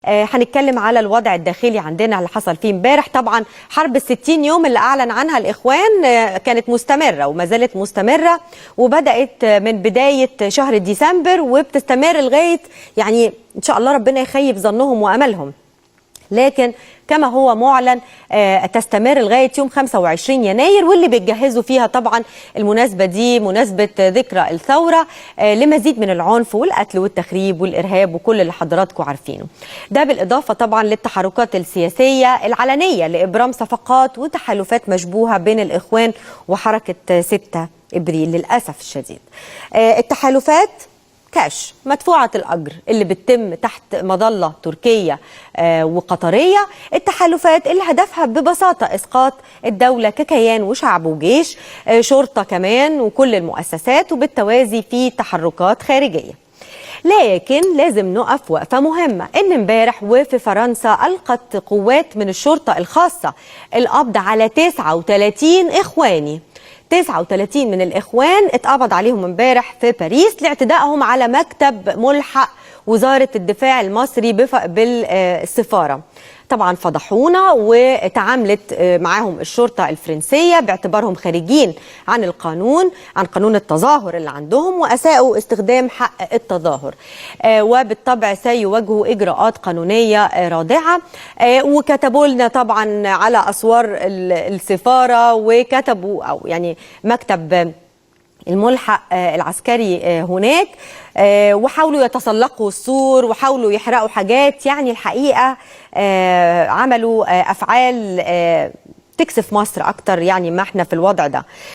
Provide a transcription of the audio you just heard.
هنتكلم على الوضع الداخلي عندنا اللي حصل فيه امبارح. طبعا حرب ال60 يوم اللي أعلن عنها الإخوان كانت مستمرة وما زالت مستمرة، وبدأت من بداية شهر ديسمبر وبتستمر لغاية يعني إن شاء الله ربنا يخيب ظنهم وأملهم، لكن كما هو معلن تستمر لغاية يوم 25 يناير، واللي بيتجهزوا فيها طبعا المناسبة دي، مناسبة ذكرى الثوره، لمزيد من العنف والقتل والتخريب والارهاب وكل اللي حضراتكم عارفينه. ده بالاضافة طبعا للتحركات السياسية العلنيه لابرام صفقات وتحالفات مشبوهة بين الاخوان وحركه 6 ابريل للاسف الشديد. التحالفات كاش مدفوعة الأجر اللي بتتم تحت مظلة تركية وقطرية، التحالفات اللي هدفها ببساطة إسقاط الدولة ككيان وشعب وجيش، شرطة كمان وكل المؤسسات، وبالتوازي في تحركات خارجية. لكن لازم نقف وقفة مهمة، إن امبارح وفي فرنسا ألقت قوات من الشرطة الخاصة القبض على 39 إخواني. 39 من الإخوان اتقبض عليهم امبارح في باريس لاعتدائهم على مكتب ملحق وزارة الدفاع المصري بالسفارة. طبعا فضحونا، وتعاملت معاهم الشرطة الفرنسية باعتبارهم خارجين عن القانون، عن قانون التظاهر اللي عندهم، وأساءوا استخدام حق التظاهر، وبالطبع سيواجهوا إجراءات قانونية رادعة. وكتبوا لنا طبعا على أسوار السفارة وكتبوا أو يعني مكتب الملحق العسكري هناك، وحاولوا يتسلقوا السور وحاولوا يحرقوا حاجات. يعني الحقيقة عملوا أفعال تكسف مصر أكتر يعني ما احنا في الوضع ده.